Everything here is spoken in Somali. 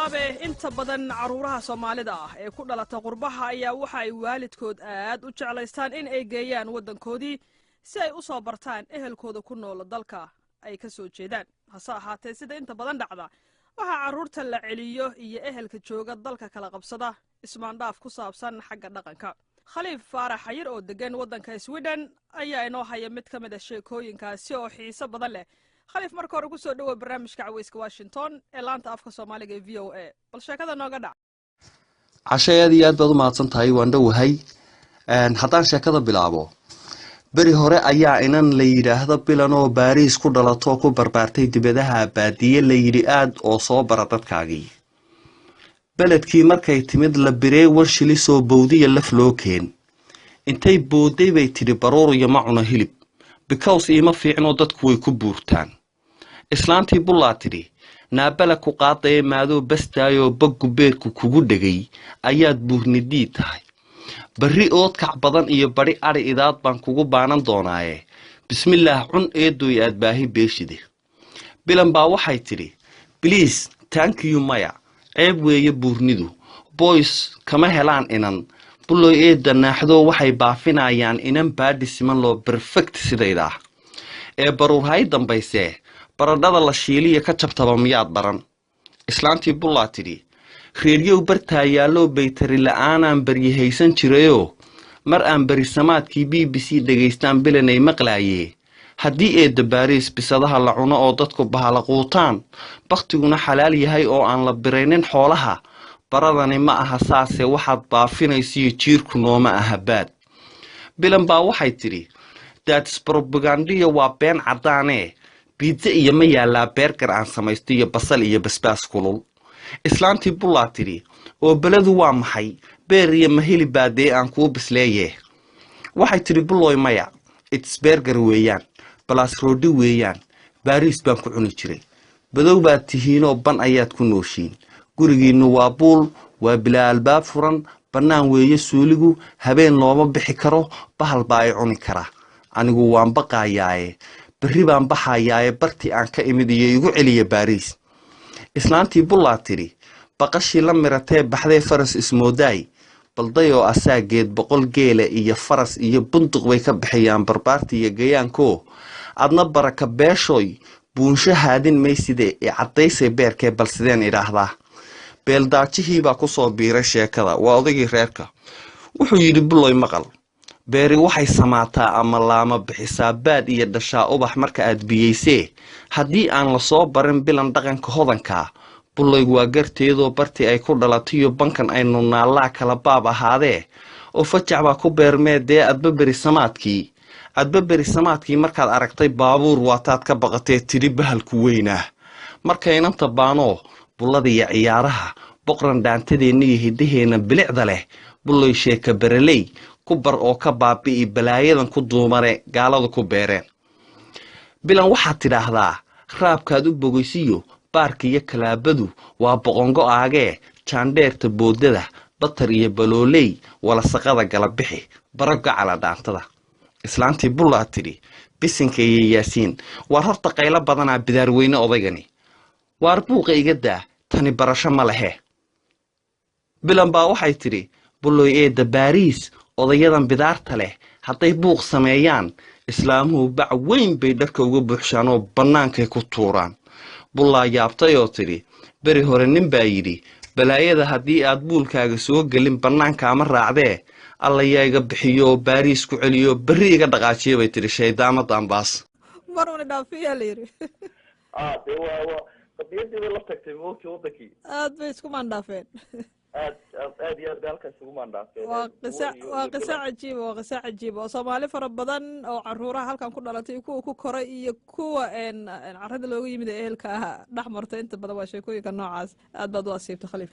Bilaabe, inta badan caruuraha Soomaalida ah ee ku dhalata qurbaha ayaa waxa ay waalidkood aad u jeclaystaan in ay geeyaan waddankoodii si ay u soo bartaan ehelkooda ku nool dalka ay ka soo jeedaan. Hase ahaatee, sida inta badan dhacda, waxaa carruurta la celiyo iyo ehelka jooga dalka kala qabsada ismaandhaaf ku saabsan xagga dhaqanka. Khaliif Faarax Xayir oo degan waddanka Sweden ayaa inoo haya mid ka mid a sheekooyinkaasi oo xiiso badan leh. Khaliif, marka hore kusoo dhowow barnaamijka Caweyska Washington ee laanta afka Soomaaliga ee VOA. Bal sheekada nooga dhac. Cashay, aad iyo aad baad u mahadsan tahay, waan dhowahay. Haddaan sheekada bilaabo, beri hore ayaa inan la yidhaahdo Bilan oo Baariis ku dhalatoo ku barbaartay dibadaha baadiye la yidhi aad oo soo bara dadkaagii. Beledkii markay timid la biree wanshilisoo bowdiya laf loo keen. Intay booday bay tidhi, "Baruuriyo ma cuno hilib, because iima fiicnoo dadku way ku buurtaan." Islaantii Bullaa tidhi, "Naabala ku qaadaye, maadoo bastaayoo baggu beerku kugu dhegay ayaad buurnidiid tahay. Barri oodkac badan iyo badi adhi idaad baan kugu baanan doonaaye. Bismillaah, cun eedoy, aad baahi beeshide." Bilan baa waxay tidhi, "Please, thank you, maya, ceeb weeye buurnidu, boys kama helaan inan." Buloy eedda naaxdoo waxay baafinayaan inan baadhi siman loo perfect sidayda ah ee baruurhay dambaysee baradhada la shiiliya ka jabtaba miyaad baran? Islaantii Bullaa tidhi, "Reeryow bartaa yaalloo baytari la'aanaan baryahaysan jirayoo mar aan berisamaadkii BBC dhegaystaan bilanay maqlaayee. Haddii eedda Baariis bisadaha la cuno oo dadku bahala quutaan, bakhtiguna xalaal yahay oo aan la biraynin xoolaha, baradani ma aha saase. Waxaad baafinaysiyo jiirku nooma aha baad." Bilan baa waxay tidhi, "That's propaganda, waa been caddaanee. Pizza iyo ma yaallaa burger aan samaysto iyo basal iyo basbaas kulul?" Islaantii Bullaa tidhi, "Oo beladu waa maxay? Beer iyo mahilibaa dee aan kuu bisleeye." Waxay tidhi Bullooy, "Maya, it's burger weeyaan, plus roodhi weeyaan. Baariis baan ku cuni jiray. Badow baad tihiinoo ban ayaad ku nooshiin. Gurigiinnu waa buul, waa bilaa albaab furan, bannaan weeye suuligu, habeen looma bixi karo, bahal baa i cuni kara. Anigu waan baqayaaye, berri baan baxayaaye, bartii aan ka imid iyo igu celiya Baariis." Islaantii Bullaa tidhi, "Baqashii la miratee baxdee faras ismoodaay, baldayoo asaageed 100 geela iyo faras iyo bunduq bay ka bixiyaan barbaarta iyo gayaankoo. Adna baraka beeshooy, buunsho haadin mayside ee caddaysay beerkee. Bal sideen idhaahdaa?" Beeldaajihiibaa ku soo biiray sheekada, waa odaygii reerka. Wuxuu yidhi, "Buloy, maqal, beeri waxay samaataa ama laama bixisaa, baad iyo dhashaa ubax marka aad biyeysee. Haddii aan lasoo barin Bilan dhaqanka hodankaa, Buloy waa garteedoo bartii ay ku dhalatayo bankan aynu naallaa kala baab ahaadee oo fajac baa ku beermee. Dee adba beri samaadkii markaad aragtay baabuur waataad ka baqatee tidhi bahalku weynaa. Marka inanta baanoo bullada iyo ciyaaraha boqran, dhaantadeenna iyo hiddaheenna bilicda leh, Buloy, sheeka bereley ku bar oo ka baabi'i balaayadan ku duumane gaaladu ku beereen. Bilan waxaad tidhaahdaa raabkaad u bogeysiyo baarka iyo kalaabadu waa boqongo aagee, jaandheerta boodada, batar iyo balooley, walasaqada gala bixi, baro gacala dhaantada." Islaantii Bullaa tidhi, "Bisinka iyo Yaasiin, waar horta qaylo badanaa bidaarweyne odaygani. Waar buuqa iga daa, tani barasho ma lehe." Bilan baa waxay tidhi, "Bulloy eedda, Baariis odayadan bidaarta leh hadday buuq sameeyaan, islaamuhu bac weyn bay dharka uga buuxshaan oo bannaankay ku tuuraan." Bullaa yaabtay oo tidhi, "Beri hore nin baa yidhi, balaayada haddii aad buulkaaga soo gelin bannaanka ama raacdee. Alla yaa iga bixiyo oo Baariis ku celiyo, berri iga dhaqaajiya," bay tidhi shaydaamada ambaas. Mar una dhaafiyaa la yidhi. Dee waa qadiyadii bay la tagtay, moogtii wadankii. Aad bay isku maandhaafeen. Aad aad aad iyo aad bay halkaas ugu maandhaafeen. Waa qiso cajiiba, waa qiso cajiiba oo Soomaali fara badan oo caruuraha halkan ku dhalatay iyo kuwa ku koray iyo kuwa carrada looga yimid ee ehelka ah dhex martay. Inta badan waa sheekooyinka noocaas. Aad baad u asiibtay, Khaliif.